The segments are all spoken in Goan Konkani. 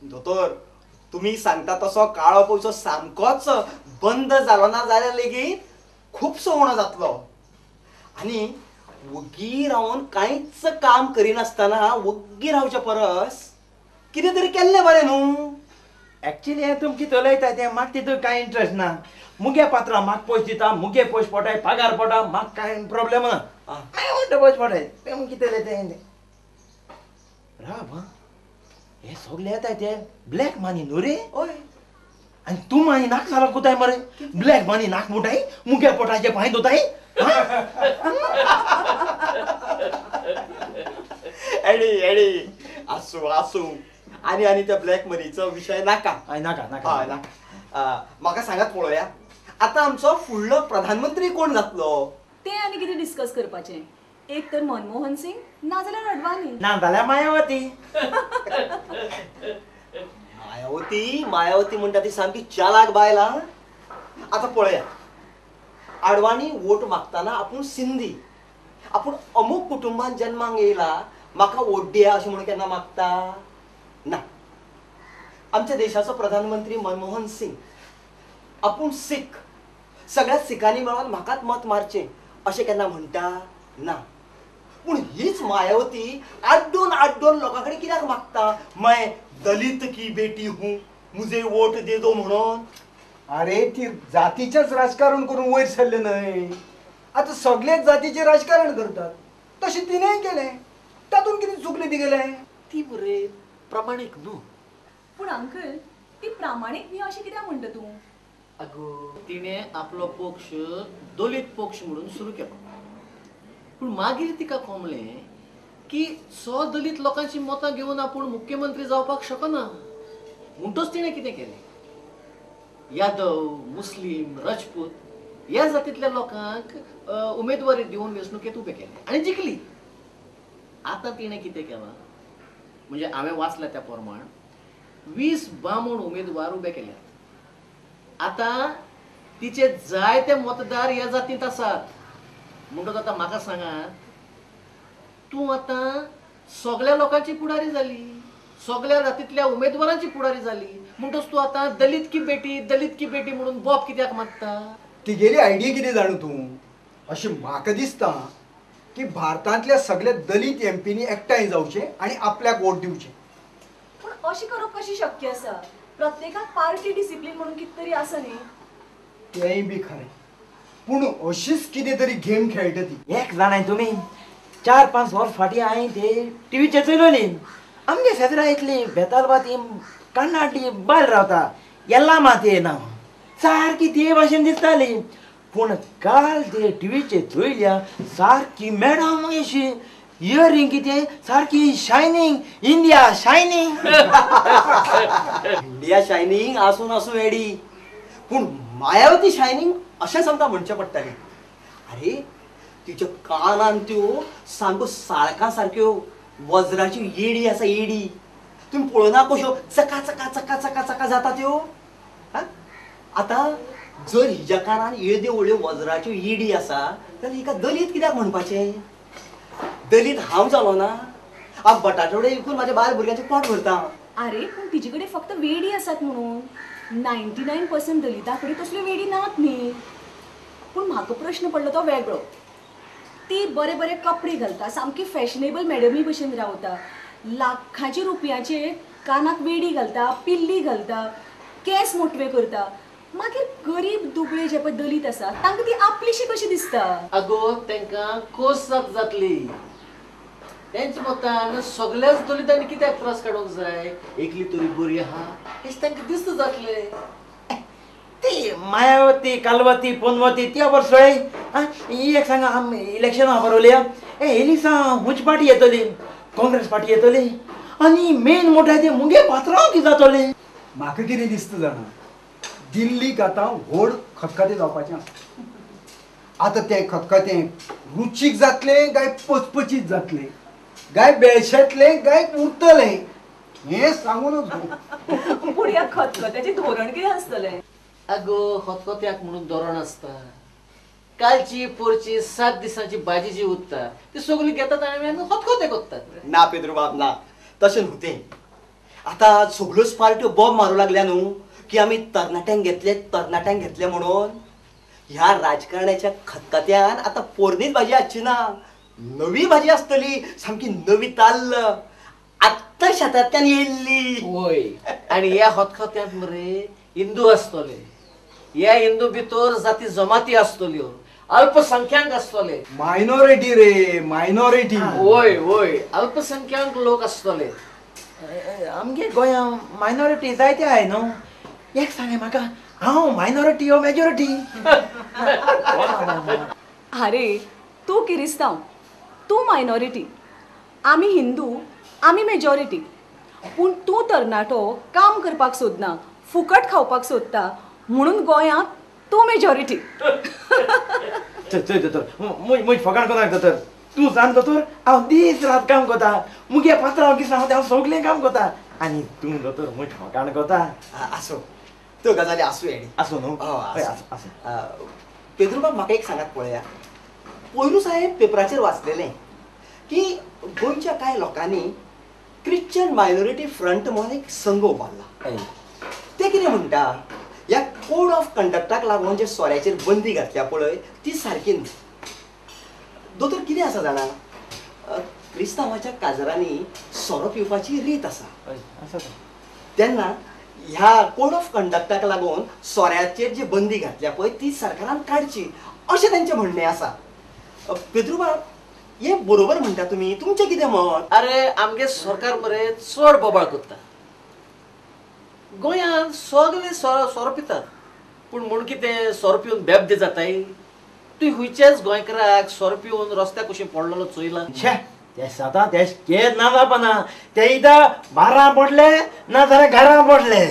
दोतोर तुम्ही सांगता तसो काळो पयसो सामकोच बंद जालो ना जाल्यार लेगीत खुबसो उणो जातलो. आनी वग्गी रावन कांयच काम करिनासतना वग्गी रावच्या परस कितें तरी केल्लें बरें न्हू. एक्चुअली हें तुमकां कितें उलयता तें म्हाका तितून कांय इंट्रस्ट ना. मुगे पात्रां म्हाका पयशे दिता, मुगे पयशे पोटाय, पगार पोटा, म्हाका कांय प्रॉब्लेम ना. हांवें म्हणटा पयशे पोटाय तें कितें उलयता तें. राव हे सगळे येताय ते ब्लॅक मनी न्हू रे. हय. आनी तूं मानी नाक सारको कुताय मरे, ब्लॅक मनी नाक मुटाय, मुगे पोटाचे पांय धुताय. एडी एडी आसूं आसूं. आनी आनी त्या ब्लॅक मनीचो विशय नाका. हय नाका नाका. हय नाका. म्हाका सांगात पळोवया आतां आमचो फुडलो प्रधानमंत्री कोण जातलो तें आनी कितें डिस्कस करपाचें. एक तर मनमोहन सिंग ना जाल्यार अडवाणी ना जाल्यार मायावती. मायावती मायावती म्हणटा ती सामकी चालाक बायल. आतां पळया अडवाणी वोट मागतना आपूण सिंधी, आपूण अमूक कुटुंबान जन्माक येयला, म्हाका वोट दिया अशें म्हणून केन्ना मागता ना. आमच्या देशाचो प्रधानमंत्री मनमोहन सिंग आपूण सीख, सगळ्या सिखांनी मेळोन म्हाकाच मत मारचें अशें केन्ना म्हणटा ना. पूण हीच मायावती आड्डोन आड्डोन लोकां कडेन कित्याक मागता, मैं दलित की बेटी हूँ मुझे वोट दे दो म्हणून. अरे ती जातीचेच राजकारण करून वयर सरले न्हय. आतां सगळेच जातीचें राजकारण करतात, तशें तिणेंय केलें, तातूंत कितें चुकलें तिगेलें? ती मरे प्रामाणीक न्हू. पूण अंकल ती प्रामाणीक न्ही अशें कित्याक म्हणटा तूं? अगो तिणें आपलो पक्ष दलित पक्ष म्हणून सुरू केलो, पूण मागीर तिका कोमलें की सो दलित लोकांची मतां घेवन आपूण मुख्यमंत्री जावपाक शकना. म्हणटच तिणें कितें केलें, यादव, मुस्लीम, राजपूत ह्या जातींतल्या लोकांक उमेदवारी दिवन वेंचणुकेंत उबे केले आनी जिखली. आतां तिणें कितें केलां म्हणजे हांवें वाचलां त्या प्रमाण 20 बामण उमेदवार उबे केल्यात. आतां तिचे जायते मतदार ह्या जातींत आसात. म्हणटकच आतां म्हाका सांगात, तूं आतां सगळ्या लोकांची पुढारी जाली, सगळ्या जातींतल्या उमेदवारांची पुढारी जाली, म्हणटकच तूं आतां दलित की बेटी दलित की बेटी म्हणून बोब कित्याक मागता? तिगेली आयडिया कितें जाणू तूं? अशें म्हाका दिसता की भारतांतल्या सगळ्या दलित एमपींनी एकठांय जावचें आनी आपल्याक वोट दिवचें. पूण अशें करप कशें शक्य आसा? प्रत्येकाक पार्टी डिसिप्लीन म्हणून कितें तरी आसा न्ही. तेंय बी खरें, पूण अशीच कितें तरी गेम खेळटा ती. एक जाणाय तुमी 4-5 वर्स फाटीं हांवें ते टिवीचेर चोयलोली. आमगे शेजरा एकली बेतालबा ती कन्नाटी बायल रावता, येल्लामा ते नांव, सारकी ते भाशेन दिसताली. पूण काल ते टिवीचेर चोयल्या सारकी मॅडम अशी इयरिंग कितें सारकी shining, India shining. India shining आसूं नासूं एडी, पूण मायावती शायनींग अशेंच आमकां म्हणचें पडटलें. अरे तिच्या कानान त्यो सामक्यो साळकां सारक्यो वज्राच्यो येडी आसा, येडी. तुमी पळोवना कश्यो चका चका चका चका चका जाता त्यो. आतां जर हिज्या कानान येद्यो व्हडल्यो वज्राच्यो येडी आसा जाल्यार हिका दलित कित्याक म्हणपाचें? दलित हांव जालो ना, हांव बटाटवडे विकून म्हाज्या बायल भुरग्यांचें पोट भरता. अरे पूण तिजे कडेन फक्त वेडी आसात म्हणून 99% दलितां कडेन तसल्यो वेडी नात न्ही. पूण म्हाका प्रश्न पडलो तो वेगळो. ती बरे बरे कपडे घालता, सामकी फॅशनेबल मॅडमी भशेन रावता, लाखांचे रुपयाचे कानाक वेडी घालता, पिल्ली घालता, केंस मोटवे करता, मागीर गरीब दुबळे जे पळय दलित आसा तांकां ती आपलीशी कशी दिसता? अगो तांकां खोस जातली. तेंच्या मतान सगळ्याच दलितांनी कित्याक त्रास काडूंक जाय, एकली तरी बरी आहा हें तांकां दिसता जातलें. ती मायावती कालवती पोनवती ती खबर सोय. ही एक सांगा, आम इलेक्शना खबर उलया. ए एलिसा हुंच पार्टी येतली, काँग्रेस पार्टी येतली आनी मेन मोठे ते मुगे पात्रांव कितें जातलें? म्हाका कितें दिसता जाणा, दिल्लीक आतां व्हड खतखतें जावपाचें आसा. आतां तें खतखतें रुचीक जातलें काय पचपचीत जातलें, गाय बेळशेतलें काय उरतलें हें सांगूनच. पूण ह्या खतखत्याचें धोरण कितें आसतलें? अगो खतखत्याक म्हणून धोरण आसता. कालची पोरची 7 दिसांची भाजी जी उरता ती सगळी घेतात आनी आमी खतखते करतात. ना पेद्रू बाब ना, तशें न्हू तें. आतां सगळ्योच पार्ट्यो बॉम्ब मारूं लागल्या न्हू की आमी तरणाट्यांक घेतले तरणाट्यांक घेतले म्हणून. ह्या राजकारणाच्या खतखत्यान आतां पोरणीच भाजी आसची ना, नवी भाजी आसतली, सामकी नवी ताल्ल आत्तां शेतांतल्यान येयल्ली. वय, आनी ह्या खतखत्यांत मरे हिंदू आसतले, ह्या हिंदू भितर जाती जमाती आसतल्यो, अल्पसंख्याक आसतले, मायनॉरिटी रे मायनॉरिटी. वय वय, अल्पसंख्याक लोक आसतले. आमगे गोंया मायनॉरिटी जायते आहाय न्हू. एक सांगे म्हाका, हांव मायनॉरिटी ओ मेजॉरिटी? आरे तूं किरिस्तांव, तूं मायनॉरिटी, आमी हिंदू, आमी मेजॉरिटी. पूण तूं तरणाटो काम करपाक सोदना, फुकट खावपाक सोदता, म्हणून गोंयांत तूं मेजॉरिटी. चल चल दोतोर, मुय फकाण कोणाक दोतोर, तूं जाण दोतोर, हांव दीस रात काम करता, मुगे पात्रांव कितें हांव हांव सगळें काम करता, आनी तूं दोतोर मुय फकाण करता. आसूं, त्यो गजाली आसूं येणी. आसूं न्हू? हय आसूं. पेद्रूबाब म्हाका एक सांगात पळया, पयरूच हांवें पेपराचेर वाचलेलें की गोंयच्या कांय लोकांनी क्रिश्चन मायनॉरिटी फ्रंट म्हणून एक संघ उबारला. ते कितें म्हणटा, ह्या कोड ऑफ कंडक्टाक लागून जे सोऱ्याचेर बंदी घातल्या पळय ती सारकी न्हू. दोतोर कितें आसा जाणा, क्रिस्तांवाच्या काजरांनी सोरो पिवपाची रीत आसा, तेन्ना ह्या कोड ऑफ कंडक्टाक लागून सोऱ्याचेर जी बंदी घातल्या पळय ती सरकारान काडची अशें तेंचें म्हणणें आसा. पेद्रूबाब हे बरोबर म्हणटा तुमी, तुमचें कितें मत? अरे आमगे सरकार मरे चड बोबाळ करता. गोंयांत सगळे सोरो पितात, पूण म्हूण कितें सोरो पिवन बेबदे जाताय? तूं खंयच्याच गोंयकाराक सोरो पिवन रस्त्या कुशीन पडलेलो चोयला? छे, ते सदां ते केद ना जावपाना, ते इदां बारां पडले ना जाल्यार घरां पडले.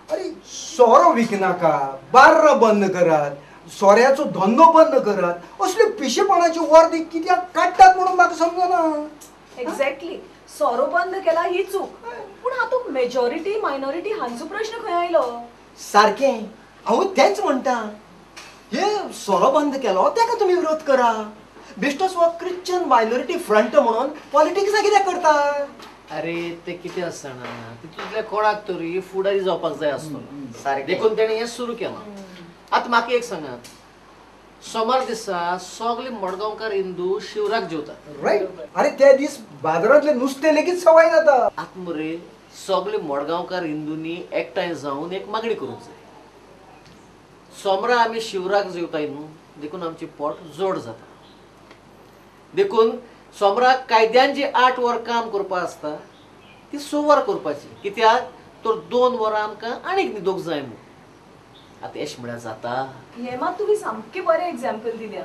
अरे सोरो विकनाका, बार्र बंद करात, सोऱ्याचो धंदो बंद करात, असले पिशेपणाची वर्दी कित्याक काडटात म्हणून म्हाका समजना. एक्झॅक्टली, सोरो बंद केला ही चूक, पूण हातूंत मेजॉरिटी मायनॉरिटी हांचो प्रश्न खंय आयलो? सारकें, हांव तेंच म्हणटा, हे सोरो बंद केलो तेका तुमी विरोध करा, बेश्टोच हो क्रिश्चन मायनॉरिटी फ्रंट म्हणून पॉलिटिक्सां कित्याक करता? अरे ते कितें आसता ना, तितूंतल्या कोणाक तरी फुडारी जावपाक जाय आसतलो, देखून तेणें हें सुरू केलां. आतां म्हाका एक सांगात, सोमार दिसा सगळे मडगांवकार हिंदू शिवराक जेवतात, रायट? अरे त्या दीस बाजारांतले नुस्तें लेगीत सवाय जाता. आतां मरे सगळे मडगांवकार हिंदूंनी एकठांय जावन एक मागणी करूंक जाय, सोमरा आमी शिवराक जेवताय न्हू, देखून आमचें पोट जोड जाता, देखून सोमराक कायद्यान जी 8 वर काम करपा आसता ती 6 वरां करपाची, कित्याक तर 2 वरां आमकां आनीक न्हिदोंक जाय म्हूण. आतां एश म्हळ्यार जाता? हें मात तुवें सामकें बरें एग्जाम्पल दिल्या.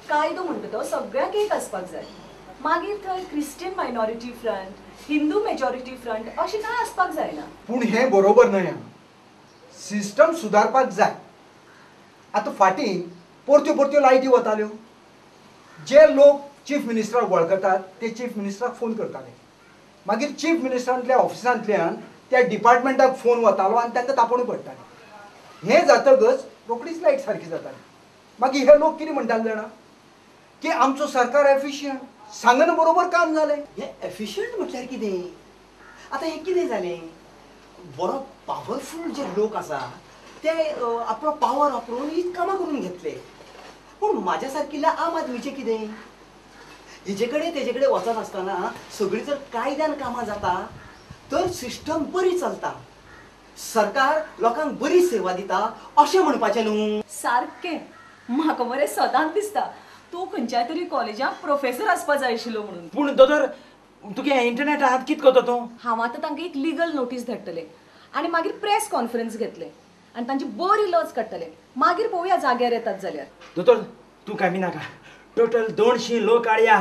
कायदो म्हणटा तो सगळ्यांक एक आसपाक जाय, मागीर थंय Christian minority front, Hindu majority front अशें कांय आसपाक जायना. पूण हें बरोबर न्हय, सिस्टम सुदारपाक जाय. आतां फाटीं परत्यो परत्यो लायटी वताल्यो, जे लोक चीफ मिनिस्टराक वळखतात ते चीफ मिनिस्टराक फोन करताले, मागीर चीफ मिनिस्टरांतल्या ऑफिसांतल्यान त्या डिपार्टमेंटाक फोन वतालो आनी तांकां तापोवणी पडटाली. हें जातकच रोखडीच लायट सारकी जाताली. मागीर हे लोक कितें म्हणटाले जाणा, की आमचो सरकार एफिशियंट, सांगना बरोबर काम जालें. हें एफिशियंट म्हटल्यार कितें? आतां हें कितें जालें, बरो पावरफूल जे लोक आसा ते आपलो पावर वापरून ही कामां करून घेतले, पूण म्हाज्या सारकिल्ल्या आम आदमीचें कितें? हेजे कडेन तेजे कडेन वचनासतना सगळीं जर कायद्यान कामां जाता तर सिस्टम बरी चलता, सरकार लोकांक बरी सेवा दिता अशें म्हणपाचें न्हू. सारकें, म्हाका मरे सदांच दिसता तूं खंयच्याय तरी कॉलेजाक प्रोफेसर आसपा जाय आशिल्लो म्हणून. पूण दोतोर तुगे इंटरनेट आहात कितें करता तूं? हांव आतां तांकां एक लिगल नोटीस धाडटलें आनी मागीर प्रेस कॉन्फरन्स घेतलें आनी तांची बरी लज काडटलें, मागीर पळोवया जाग्यार येतात जाल्यार. दोतोर तूं कांय नाका, टोटल 200 लोक काडया,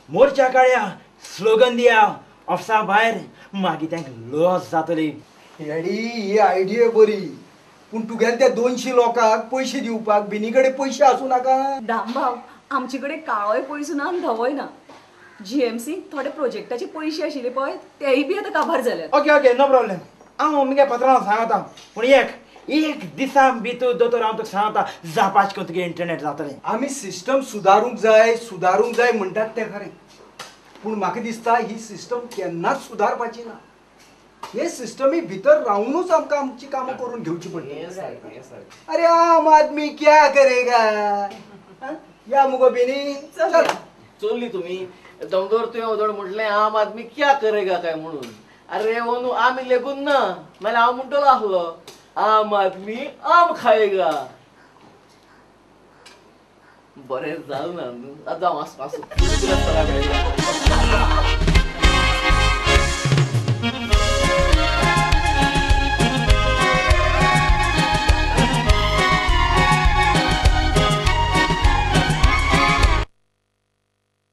मोर्चा काडया, स्लोगन दिया ऑफिसा भायर, मागीर तांकां लज जातली. येडी ही आयडिया बरी, पूण तुगेल्या त्या 200 लोकांक पयशे दिवपाक बिनी कडेन पयशे आसूं नाका? दामबाब, आमचे कडेन काळोय पयसो ना आनी धवोय ना. जीएमसी थोडे प्रोजेक्टाचे पयशे आशिल्ले पळय तेय बी आतां काबार जाल्यात. ओके ओके, नो प्रॉब्लेम, हांव मुगे पत्रां सांगता, पूण एक एक दिसा भितर दोतोर हांव तुका सांगता जापाच करून तुगे इंटरनेट जातलें. आमी सिस्टम सुदारूंक जाय सुदारूंक जाय म्हणटात तें खरें, पूण म्हाका दिसता ही सिस्टम केन्नाच सुदारपाची ना. हे सिस्टमी भितर रावूनच आमकां आमची कामां करून घेवची पडटली. अरे आम आदमी क्या करेगा? या मुगो बेनी चल चोरली तुमी दमदोर तुवें वदळ म्हटलें आम आदमी क्या करेगा काय म्हणून. अरे ओनू आमी लेगून ना नाल्यार हांव म्हणटलो आसलो आम आदमी आम खायेगा. बरें जालें ना न्हू, आतां जावं आसूं आसूं.